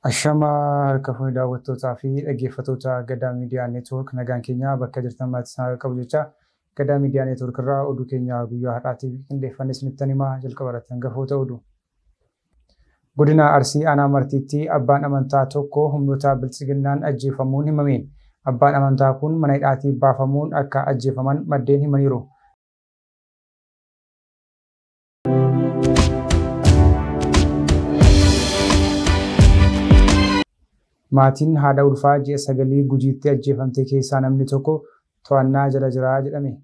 Ashamaa harka fuunee daawwattootaa fi dhaggeeffattoota Gadaa Miidiyaa Neetwoork nagaan keenya bakka jirtan maratti isaan qabu jecha Gadaa Miidiyaa Neetwoork irraa oduu keenya guyyaa har'aatiif qindeeffanne isinitti himaa jalqaba irratti hangafoota oduu. Godina Arsii Aanaa Martiitti abbaan amantaa tokko humnoota biltsiginnaan ajjeefamuun himame. Abbaan amantaa kun mana hidhaatii baafamuun akka ajjeefaman maddeen himaniiru. Maatiin haadha ulfaa ji'a 9 Gujiitti ajjeefamte keessaa namni tokko to'annaa jala jira jedhame.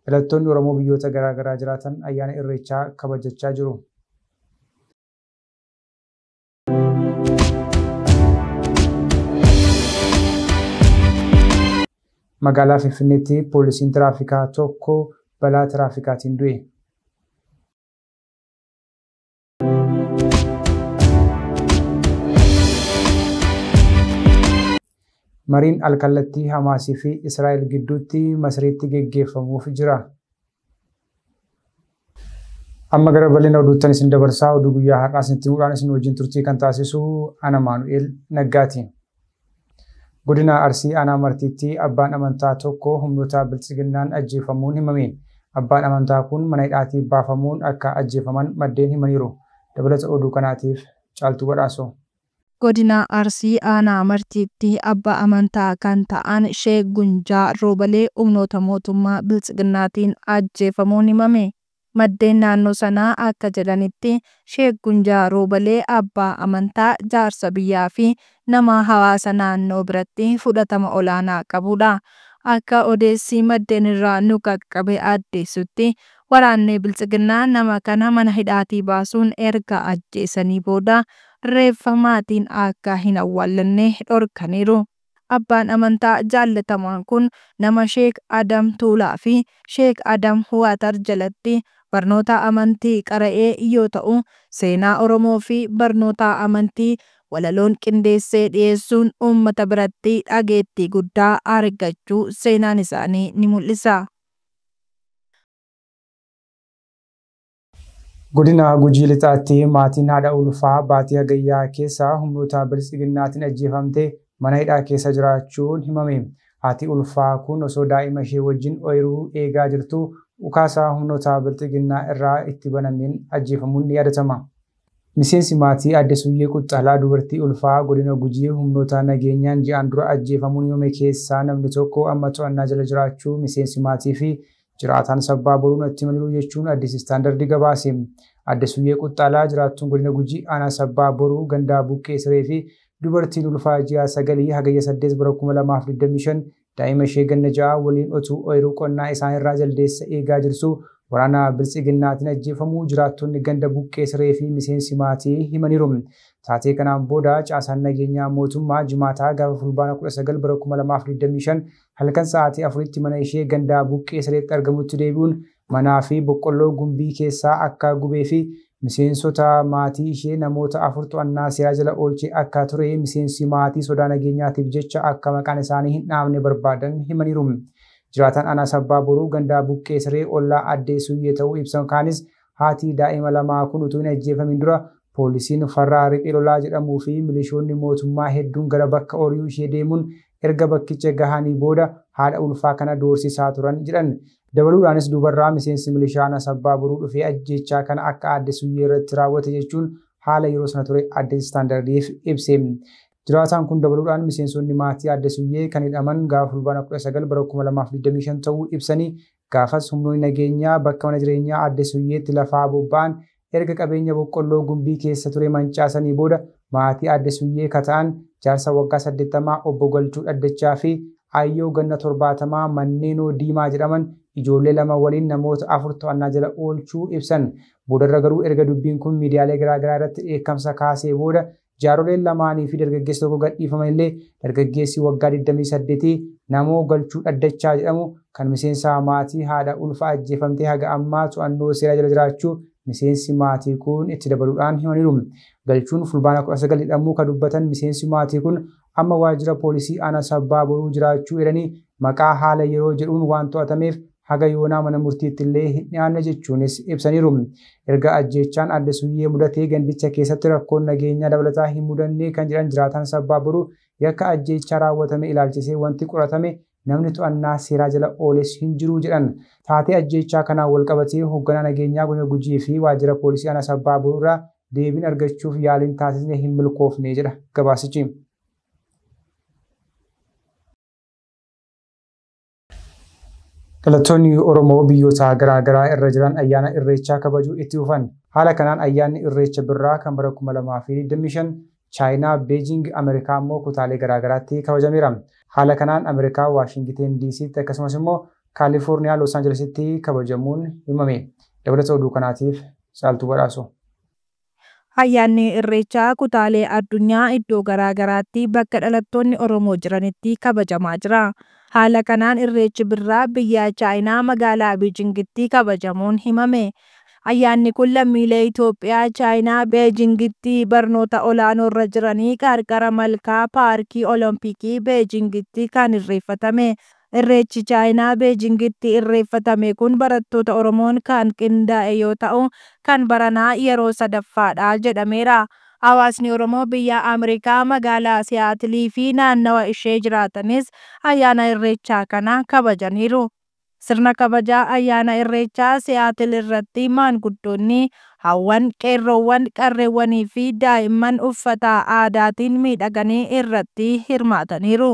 Dhalattoonni Oromoo biyyoota garaa garaa jiraatan ayyaana Irreechaa kabajachaa jiru. Magaalaa Finfinneetti poolisiin tiraafikaa tokko balaa tiraafikaatiin du'e. Mariin alkallattii Hamaasii fi Israa'el gidduutti Masriitti geggeeffamuuf jira. Amma gara bal'ina oduuttan isin dabarsaa oduu guyyaa har'aa isinitti himuudhaan isin wajjin turtii kan taasisu Ana Maanu'eel Naggaati. Godina Arsii Aanaa Martiitti abbaan amantaa tokko humnoota biltsiginnaan ajjeefamuun himame. Abbaan amantaa kun mana hidhaatii baafamuun akka ajjeefaman maddeen himaniiru. Dabalata oduu kanaatiif Caaltuu Badhaasoo. Godina Arsii Aanaa Martiitti abbaa amantaa kan ta'an Sheek Gunjaa Roobalee humnoota mootummaa biltsiginnaatiin ajjeefamuun himame. Maddeen naannoo sanaa akka jedhanitti Sheek Gunjaa Roobalee abbaa amantaa jaarsa biyyaa fi nama hawaasa naannoo biratti fudhatama olaanaa qabudha. Akka odeessi maddeen irraa nu qaqqabe addeessutti waraanni biltsiginnaa nama kana mana hidhaatii baasuun erga ajjeesanii booda reeffa maatiin akka hin awwaallanne dhorkaniiru. Abbaan amantaa jaallatamaan kun nama Sheek Adam Tuulaa fi Sheek Adam Huwatar jalatti barnoota amantii qara'ee yoo ta'u, seenaa Oromoo fi barnoota amantii walaloon qindeessee dhiyeessuun uummata biratti dhageettii guddaa argachuu seenaan isaanii ni mul'isa. Godina Gujii Lixaatti maatiin haadha ulfaa baatii Hagayyaa keessa humnoota biltsiginnaatiin ajjeefamte mana hidhaa keessa jiraachuun himame. Haati ulfaa kun osoo daa'ima ishee wajjin ooyiruu eegaa jirtu dhukaasaa humnoota biltsiginnaa irraa itti banameen ajjeefamuun ni yaadatama. Miseensi maatii Aadde Suyyee Quxxalaa dubartii ulfaa godina Gujii humnoota nageenyaan ji'aan dura ajjeefamuun himame keessaa namni tokko amma to'annaa jala jiraachuu miseensi maatii fi jiraataan sabbaa boruun itti himaniiru jechuun Addis Istaandardii gabaase. Aadde Suyyee Quxxalaa jiraattuun godina Gujii aanaa sabbaa boruu gandaa buqqee siree fi dubartiin ulfaa ji'a 9 hagayya 8 bara 2025 daa'ima ishee ganna 6 waliin otuu ooyiruu qonnaa isaan irraa jaldeessa eegaa jirtu waraana biltsiginnaatiin ajjeefamuu jiraattonni ganda buqqee siree fi miseensi maatii himaniiru. Taatee kanaan booda caasaan nageenyaa mootummaa jimaataa gaafa fulbaana 19 bara 2025 halkan sa'aatii 4tti mana ishee ganda buqqee sireetti argamutti deebi'uun manaa fi boqqolloo gumbii keessaa akka gubee fi miseensota maatii ishee namoota 4 to'annaa seeraa jala oolchee akka ture miseensi maatii sodaa nageenyaatiif jecha akka maqaan isaanii hin dhaamne barbaadan himaniiru. Jiraataan aanaa sabbaa boruu gandaa buqqee siree ollaa Addee Suyyee ta'uu ibsan kaanis haati daa'ima lamaa kun utuu hin ajjeefamin dura poolisiin farra riphee lolaa jedhamuu fi milishoonni mootummaa hedduun gara bakka ooyiruu ishee deemuun erga bakkicha gahanii booda haadha ulfaa kana doorsisaa turan jedhan. Dabaluudhaanis dubarraa miseensi milishaa aanaa sabbaa boruu dhufee ajjeechaa kana akka Aadde Suyyee irratti raawwate jechuun haala yeroo sana ture Addis Istaandardiif ibse. Jiraataan kun dabaluudhaan miseensonni maatii Aadde Suyyee kan hidhaman gaafa fulbaana 19 bara 2025 ta'uu ibsanii gaafas humnoonni nageenyaa bakka mana jireenyaa Aadde Suyyeetti lafaa bobba'an erga qabeenya boqqolloo gumbii keessa ture mancaasanii booda maatii Aadde Suyyee kata'an jaarsa waggaa 80 obbo Galchuu Dhaddachaa fi Ayyoo ganna 70 Manneenoo Diimaa jedhaman ijoollee lama waliin namoota 4 to'annaa jala oolchuu ibsan. Boodarra garuu erga dubbiin kun miidiyaalee garaagaraa irratti dheekkamsa kaasee booda jaaroleen lamaanii fi dargaggeessi tokko gadhiifaman illee dargaggeessi waggaa 28 namoo Galchuu Dhaddachaa jedhamu kan miseensa maatii haadha ulfa ajjeefamtee haga ammaa to'annoo seeraa jala jiraachuu miseensi maatii kun itti dabaluudhaan himaniiru. Galchuun fulbaana 19 hidhamuu kan dubbatan miseensi maatii kun amma waajjira poolisii aanaa sabbaa boruu jiraachuu eeranii maqaa haala yeroo jedhuun waan to'atameef haga yoonaa mana murtiitti illee hin dhiyaanne jechuunis ibsaniiru. Erga ajjeechaan Aadde Suyyee mudatee gandicha keessatti rakkoon nageenyaa dabalataa hin mudanne kan jedhan jiraataan Sabbaa Boruu yakka ajjeechaa raawwatame ilaalchisee wanti qoratame namni to'annaa seeraa jala ooles hin jiru jedhan. Taatee ajjeechaa kanaan wal qabatee hoogganaa nageenyaa godina Gujii fi waajjira poolisii aanaa Sabbaa Boruu irraa deebiin argachuuf yaaliin taasisne hin milkoofne jedha gabaasichi. Dhalattoonni Oromoo biyyoota garaagaraa irra jiran ayyaana Irreechaa kabajuu itti fufan. Haala kanaan ayyaanni Irreecha Birraa kan bara 2025 Chaayinaa, Beejing, Ameerikaa immoo kutaalee garaagaraatti kabajameera. Haala kanaan Ameerikaa Waashingiteen DC'tti akkasumas immoo Kaalifoorniyaa Los Aanjelesitti kabajamuun himame. Dabalata oduu kanaatiif Caaltuu Badhaasoo. Ayyaanni Irreechaa kutaalee addunyaa iddoo garaagaraatti bakka dhalattoonni Oromoo jiranitti kabajamaa jira. Haala kanaan Irreechi Birraa biyya Chaayinaa magaalaa Beejingitti kabajamuun himame. Ayyaanni kun lammiilee Itoophiyaa Chaayinaa Beejingitti barnoota olaanoo irra jiranii qarqara malkaa paarkii Olompikii Beejingitti kan irreeffatame. Irreechi Chaayinaa Beejingitti irreeffatame kun barattoota Oromoon kan qindaa'e yoo ta'u, kan baranaa yeroo sadaffaadha jedhameera. Hawaasni Oromoo biyya Ameerikaa magaalaa Siyaatilii fi naannawa ishee jiraatanis ayyaana Irreechaa kana kabajaniiru. Sirna kabajaa ayyaana Irreechaa Siyaatil irratti maanguddoonni, hawwan, qeerroowwan, qarreewwanii fi daa'imman uffata aadaatiin miidhaganii irratti hirmaataniiru.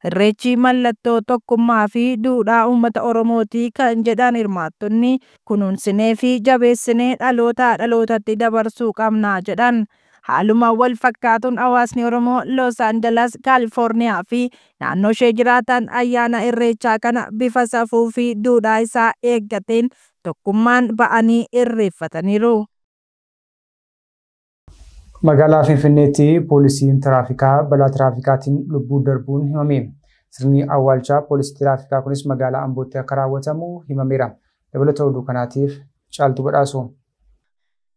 Irreechi mallattoo tokkummaa fi duudhaa uummata Oromooti kan jedhan hirmaattonni kunuunsinee fi jabeessinee dhalootaa dhalootatti dabarsuu qabna jedhan. Haaluma wal fakkaatuun hawaasni Oromoo Los Angeles, Kaalifoorniyaa fi naannoo ishee jiraatan ayyaana Irreechaa kana bifa safuu fi duudhaa isaa eeggateen tokkummaan ba'anii irreeffataniiru. Magaalaa Finfinneetti poolisiin tiraafikaa balaa tiraafikaatiin lubbuu darbuun himame. Sirni awwaalchaa poolisii tiraafikaa kunis magaalaa Ambootti akka raawwatamu himameera. Dabalata oduu kanaatiif Caaltuu Badhaasoo.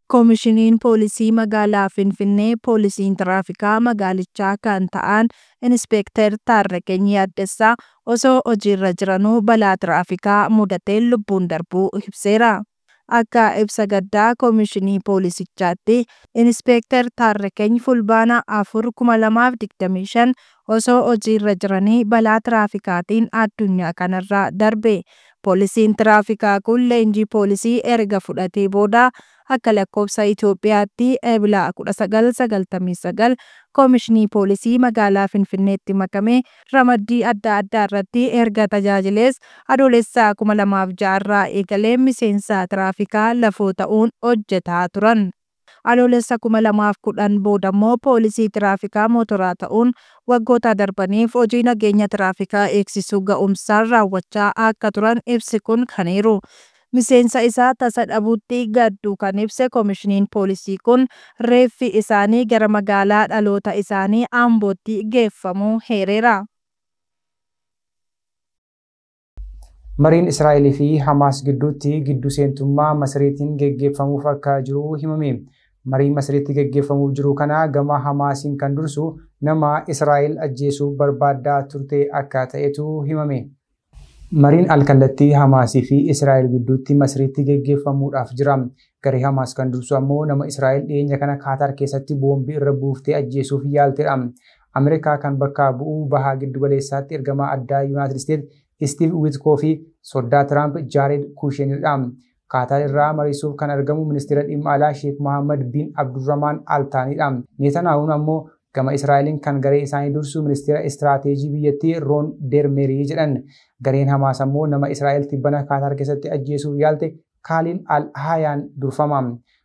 Koomishiniin poolisii magaalaa Finfinnee poolisiin tiraafikaa magaalichaa kan ta'an Inispeektar Taarraqany Yaaddessaa osoo hojiirra jiranuu balaa tiraafikaa mudateen lubbuun darbuu ibseera. Akka ibsa gaddaa koomishinii poolisichaatti Inispeektar Taarraqany Fulbaana 4, 2025 osoo hojiirra jiranii balaa tiraafikaatiin addunyaa kanarraa darbe. Poolisiin tiraafikaa kun leenjii poolisii erga fudhatee booda akka lakkoofsa Itoophiyaatti Ebla 1999 koomishinii poolisii magaalaa Finfinneetti makame ramaddii adda addaa irratti erga tajaajilees adoolessa 2006 irraa eegalee miseensa tiraafikaa lafoo ta'uun hojjetaa turan. Adoolessa 2010 booda immoo poolisii tiraafikaa mootoraa ta'uun waggoota darbaniif hojii nageenya tiraafikaa eegsisuu ga'umsaan raawwachaa akka turan ibsi kun kaniiru. Miseensa isaa tasa dhabuutti gadduu kan ibse koomishiniin poolisii kun reeffi isaanii gara magaalaa dhaloota isaanii Ambootti geeffamuu heereera. Mariin Israa'elii fi Hamaas gidduutti gidduu seentummaa Masriitiin geggeeffamuuf akka jiru himame. Marii Masriitti geggeeffamuuf jiru kana gama Hamaasiin kan dursu nama Israa'el ajjeesuu barbaaddaa turte akka ta'etu himame. Mariin alkallattii Hamaasii fi Israa'el gidduutti Masriitti geggeeffamuudhaaf jira. Garee Hamaas kan dursu ammoo nama Israa'el dhiyeenya kana Kaataar keessatti boombii irra buuftee ajjeesuuf yaaltedha. Ameerikaa kan bakka bu'uu bahaa giddugaleessaatti ergamaa addaa Yuunaayitid Isteet Steve Witkoff fi soddaa Tiraamp Jaared Kushenidha. Kaataar irraa mariisuuf kan argamu ministeera dhimma alaa Sheek Mohammad bin Abdurrahman Altaanidha. Netanyahuun ammoo gama Israa'eliin kan garee isaanii dursu ministeera istiraateejii biyyattii Roon Dermerii jedhan. Gareen Hamaas ammoo nama Israa'el tibbana Kaataar keessatti ajjeesuuf yaalte Kaaliil Al-Hayaan durfama.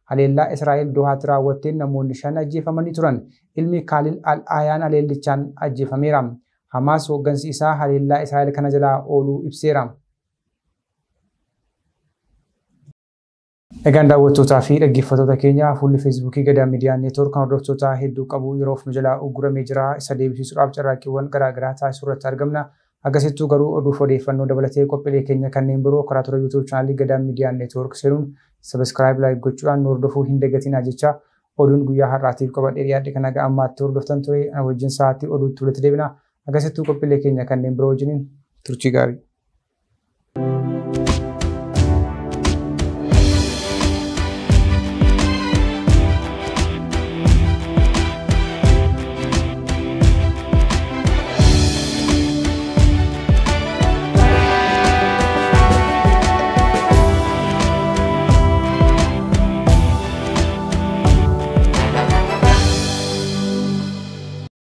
Haleellaa Israa'el Dohaatti raawwatteen namoonni 5 ajjeefamanii turan. Ilmi Kaaliil Al-Hayaan haleellichaan ajjeefameera. Hamaas hooggansi isaa haleellaa Israa'el kana jalaa ooluu ibseera. Egaan daawwattootaa fi dhaggeeffattoota keenya fuulli Feesbuukii Gadaa Miidiyaa Neetwoork kan hordoftoota hedduu qabu yeroof nu jalaa uguramee jira. Isa deebisuudhaaf carraaqqiiwwan garaagaraa taasisuu irratti argamna. Akkasittuu garuu oduuf odeeffannoo dabalatee qophiilee keenya kanneen biroo karaa toora YouTube chaanalii Gadaa Miidiyaa Neetwoork seenuun sabiskiraayib laayik gochuudhaan nu hordofuu hin dagatinaa jecha oduun guyyaa har'aatiif qabadhee dhiyaadhe kan haga ammaatti hordoftan ture. Ana wajjin sa'aatii oduutti walitti deebina. Akkasittuu qophiilee keenya kanneen biroo wajjiniin turtii gaarii.